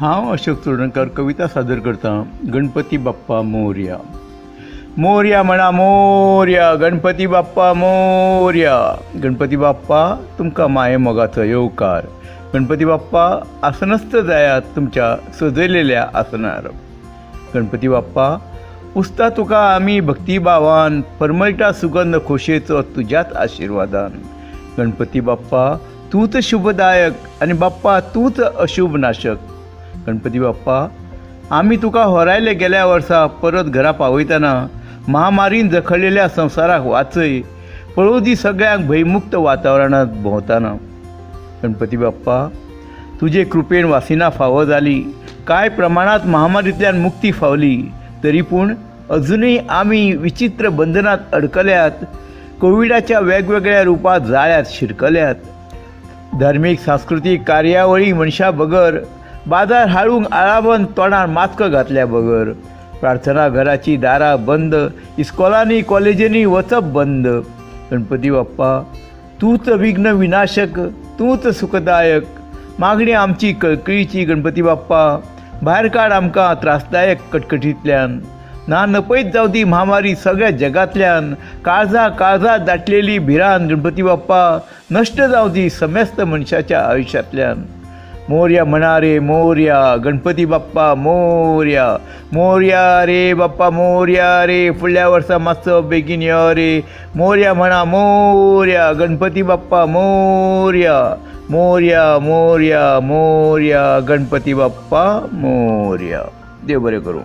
हांव अशोक चोडणकर कविता सादर करतां. गणपती बाप्पा मोरया. मोरया म्हणा मोरया, गणपती बाप्पा मोरया. गणपती बाप्पा तुमकां माये मोगाचो येवकार. गणपती बाप्पा आसनस्थ जायात तुमच्या सजयलेल्या आसनार. गणपती बाप्पा पुजता तुका आमी भक्तीभावान, परमळटा सुगंध खोशयेचो तुज्याच आशिर्वादान. गणपती बाप्पा तूंच शुभदायक आनी बाप्पा तूंच अशुभ नाशक. गणपती बाप्पा आमी तुका होरायले गेल्या वर्सा, परत घरा पावयतना महामारीन जखडलेल्या संवसाराक वाचय, पळोवं दी सगळ्यांक भंयमुक्त वातावरणांत भोंवतना. गणपती बाप्पा तुजे कृपेन वासिनां फावो जाली, कांय प्रमाणांत महामारींतल्यान मुक्ती फावली, तरी पूण अजुनूय आमी विचित्र बंधनांत अडकल्यात, कोविडाच्या वेगवेगळ्या रुपांत जाळ्यांत शिरकल्यात. धार्मीक सांस्कृतीक कार्यावळी मनशा बगर, बाजार हाडूंक आळाबंद तोंडार मास्क घातल्या बगर, प्रार्थना घराची दारां बंद, इस्कॉलांनी कॉलेजींनी वचप बंद. गणपती बाप्पा तूंच विघ्न विनाशक, तूंच सुखदायक, मागणी आमची कळकळीची. गणपती बाप्पा भायर काड आमकां त्रासदायक कटकटींतल्यान, ना नपयत जावं ती म्हामारी सगळ्या जगांतल्यान, काळजा काळजात दाटलेली भिरांत गणपती बाप्पा नश्ट जावं दी समेस्त मनशाच्या आयुश्यांतल्यान. मोरया म्हणा रे मोरया, गणपती बाप्पा मोरया. मोरया रे बाप्पा मोरया रे, फुडल्या वर्सा मातसो बेगीन यो रे. मोरया म्हणा मोरया, गणपती बाप्पा मोरया. मोरया मोरया मोरया, गणपती बाप्पा मोरया. देव बरें करूं.